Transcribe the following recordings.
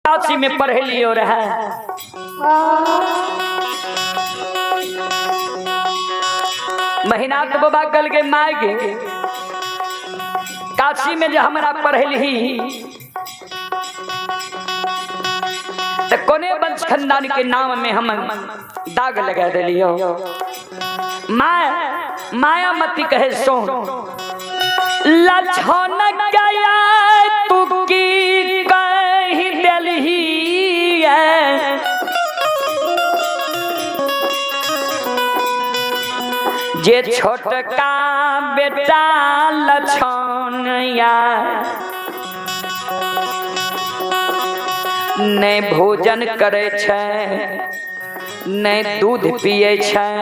काशी में पढ़लियो रहे। महिनाथ बाबा कल के माय के काशी में जे हमरा पढ़लही त कोने वंश खानदान के नाम में हम दाग लगा दिलियो। माय मायामती कहे सो लछन गया तू की कही दिलही जे छोटका बेटा लछनिया नहि भोजन करै छै, नहि दूध पियै छै।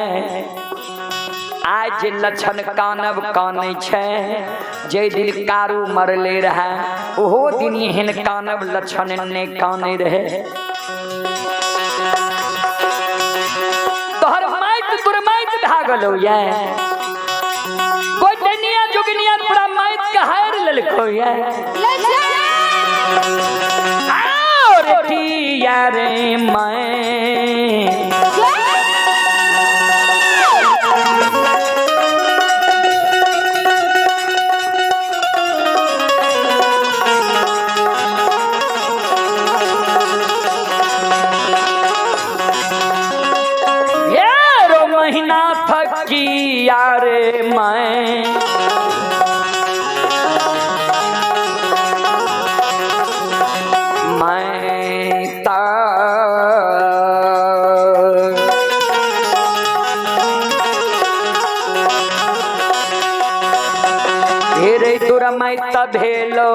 आइ जे लछन कानब कानै छै, जे दिन कारू मरले रहै ओहो दिन एहन कानब लछन नहि कानै रहै। तोहर माइक दुर्माइक भए गेलौ ये, कोई डनिया जोगनिया पूरा माइक के हारि लेलकौ ये। और किया रे मैं ये रो महीना थकिया रे मैं मैं ता हेरे तोरा मैं त भेलो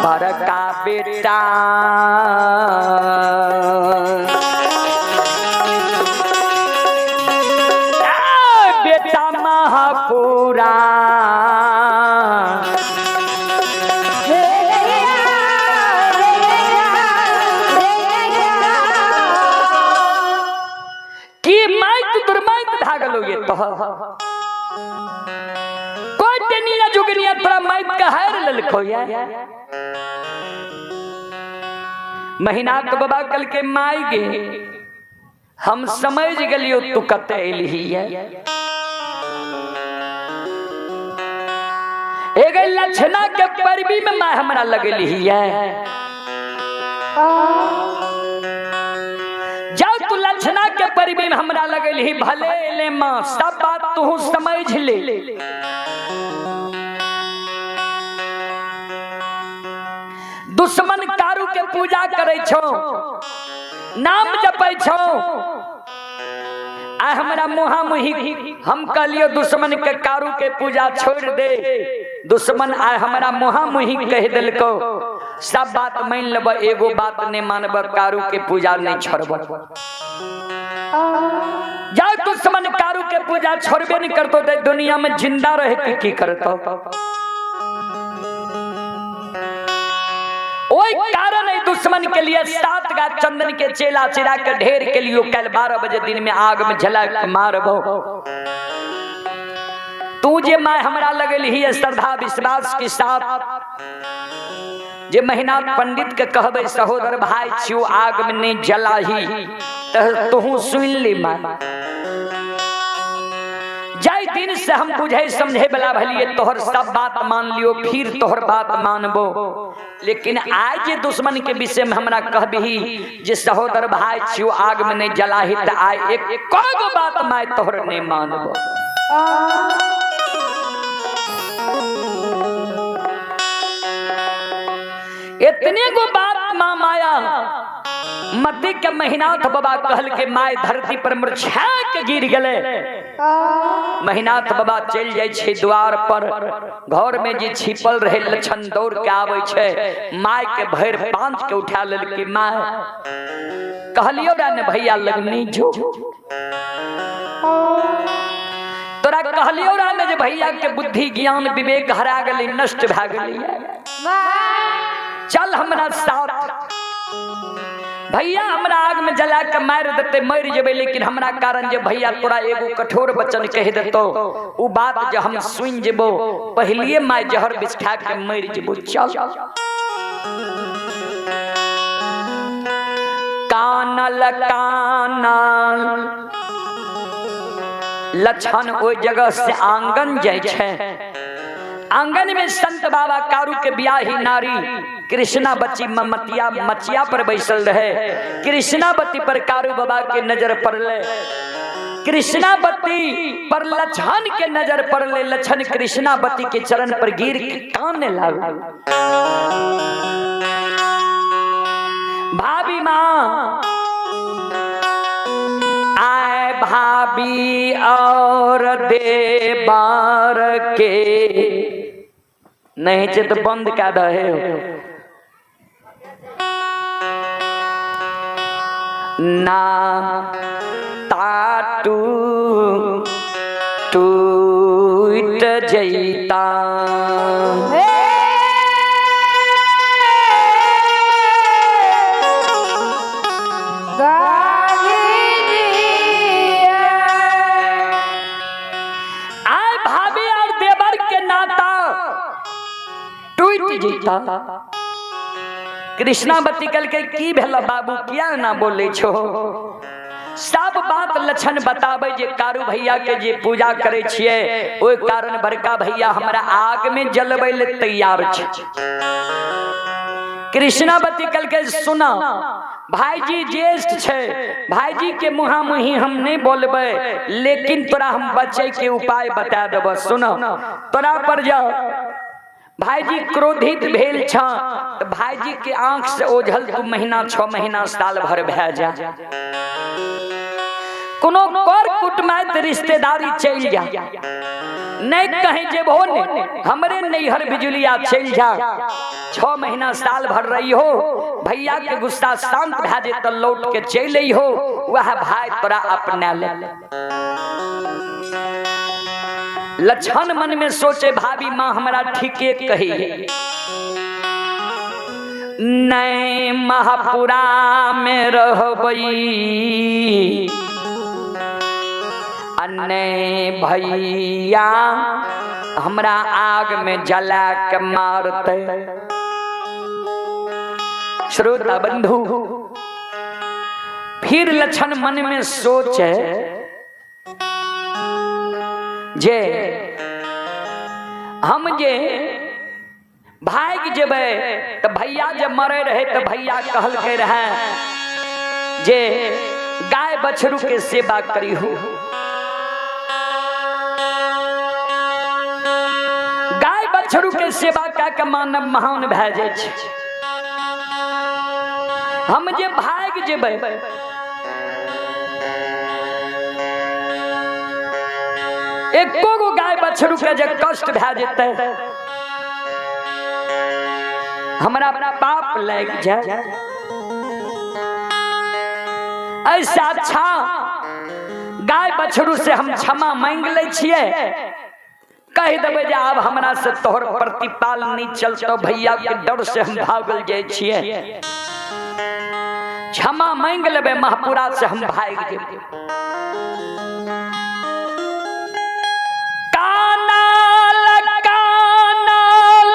बड़का बेटा ए, बेटा महापुरा की माइक दुर्माइक भए गेलो ये तो कोई टेनिया जुगनिया तोरा माइक के हार लेलको ये। महीना तो बाबा कल के माई गे हम समझ गेलियो तू कते एलही ये। एगो लक्षणा के परबी में माय हमरा लगली है। जाओ तू लक्षणा के परबी में हमरा लगली, भले ले माँ सब बात तू समझ ले। दुश्मन कारू के पूजा करे छो, नाम जपै छो, आ हमरा मुहा मुही हम कहलियो दुश्मन के कारू के पूजा छोड़ दे। दुश्मन आय हमरा मुहा मुही कह दिलको सब बात मान लेब, एगो बात नहीं मानब, कारू के पूजा नहीं छोड़ब। जाओ दुश्मन कारू के पूजा छोड़बे नहीं करतो तो दुनिया में जिंदा रह के की करतो। ओई कारण है दुश्मन के लिए 7 गा चंदन के चेला चिरा के ढेर के लिए कल 12 बजे दिन में आग में जला के मारबो। तू जे माय हमरा लगल ही श्रद्धा विश्वास के साथ जे महीना पंडित के कहबे सहोदर भाई छियो आग में नहीं जलाही त तू सुन ले माय। जाय दिन से हम बुझे समझे वाला भलिए तोहर सब बात मान लियो, फिर तोहर बात मानबो। लेकिन आज जे दुश्मन के विषय में हमरा कहबही जे सहोदर भाई छियो आग में नहीं जलाही त आय एक कोगो बात my तोहर नहीं मानबो। इतने गो बात माँ माया मती के महिनाथ बाबा कहल के my धरती पर मूर्छा के गिर गले। महिनाथ बाबा चल जाय छै द्वार पर, घर में जे छिपल रहे लक्षण दौड़ के आवे छै, my के भर पांच के उठा लेलके। My कहलियो रा ने भैया लगनी जो तोरा कहलियो रा ने जे भैया के बुद्धि ज्ञान विवेक हरा गेलै, नष्ट भए गेलै, चल हमरा साथ। भैया हमरा आग में जला के मार देते मर जेबै, लेकिन हमरा कारण जे भैया तोरा एगो कठोर वचन कह देतो उ बात जे हम सुन जेबो पहलिए my जहर बिछ खा के मर जेबो। चल कानल कानल लक्षण ओहि जगह से आंगन जाइ छै। आंगन में संत बाबा कारू के ब्याही नारी कृष्णावती ममतिया मचिया पर बैसल रहे। कृष्णावती पर कारू बाबा के नजर पड़ले, कृष्णावती पर लक्षण के नजर पड़ले। लक्षण कृष्णावती के चरण पर गिर के काने लागल। भाभी माँ आए भाभी और देवर के नहीं छे तो बंद कए दहे। ना ताटू टूट जैता आए भाभी और देवर के नाता टूट जैता। कृष्णावती कल के की भेल बाबू किया ना बोले छो? सब बात लक्षण बताबे जे कारू भैया के जे पूजा करे छिए ओहि कारण बड़का भैया हमरा आग में जलबै ले तैयार छै। कृष्णावती कल के सुना भाईजी ज्येष्ठ छै, भाईजी के मुहा मुही हम नहीं बोलबै, लेकिन तोरा हम बचे के उपाय बता देब। सुनो तोरा पर जाओ भाईजी क्रोधित भेल छ तो भाईजी के आंख से ओझल 2 महीना 6 महीना साल भर भए जा, कोनो कर कुटमाइत रिश्तेदारी चल जा, नहीं कहीं जेबहो ने हमरे नैहर बिजुलिया चल जा, 6 महीना साल भर रही हो, भैया के गुस्सा शांत भए जे त लौट के चल हो, वह भाई तोरा अपना ले। लक्षण मन में सोचे भाभी माँ हमरा ठीके कही नहीं महापुरा में रहबई अन्य भैया हमरा आग में जला के मारते। श्रोता बंधु फिर लक्षण मन में सोचे जे हम जे भाग जेबै तो भैया जब मरे रहे तो भैया कहलकै रहे जे गाय बछरू के सेवा करी हो, गाय बछरू के सेवा कए के मानव महान भए जाइ छै। हम जे भाग जेबै एको गो गाय बछरू के जे कष्ट भए जेतै हमरा पाप लागि जाए, ऐसा अच्छा गाय बछरू से हम क्षमा मांग लै छियै, कह देबै जे आब हमरा से तोहर प्रतिपाल नहीं चलतो, भैया के डर से हम भागल जाइ छियै, क्षमा मांग लेबै महापुरा से हम भागि जेबै। कानल कानल